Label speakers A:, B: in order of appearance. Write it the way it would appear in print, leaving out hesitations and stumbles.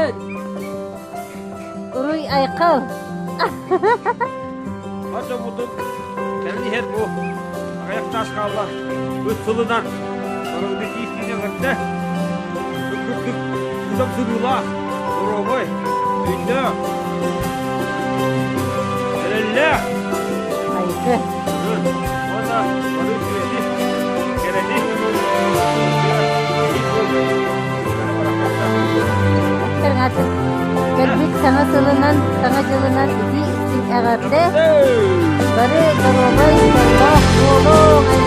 A: Сылынан!
B: Уруй айхал!
A: Бар дьоммутун кэлэн иһэр бу аҕыйах таас хаалла. Ыт сылынан барылгы тиистиин эҕэрдэ. Кырдык кытам сырыылаах, доруобай, өйдөөх, эрэллээх.
B: Айгы.
A: Уонна бары үчүгэйи, кэрэни,
B: Кэлбит саҥа сылынан, саҥа дьылынан итии истиҥ эҕэрдэ! Бары доруобай, дьоллоох буолуҥ!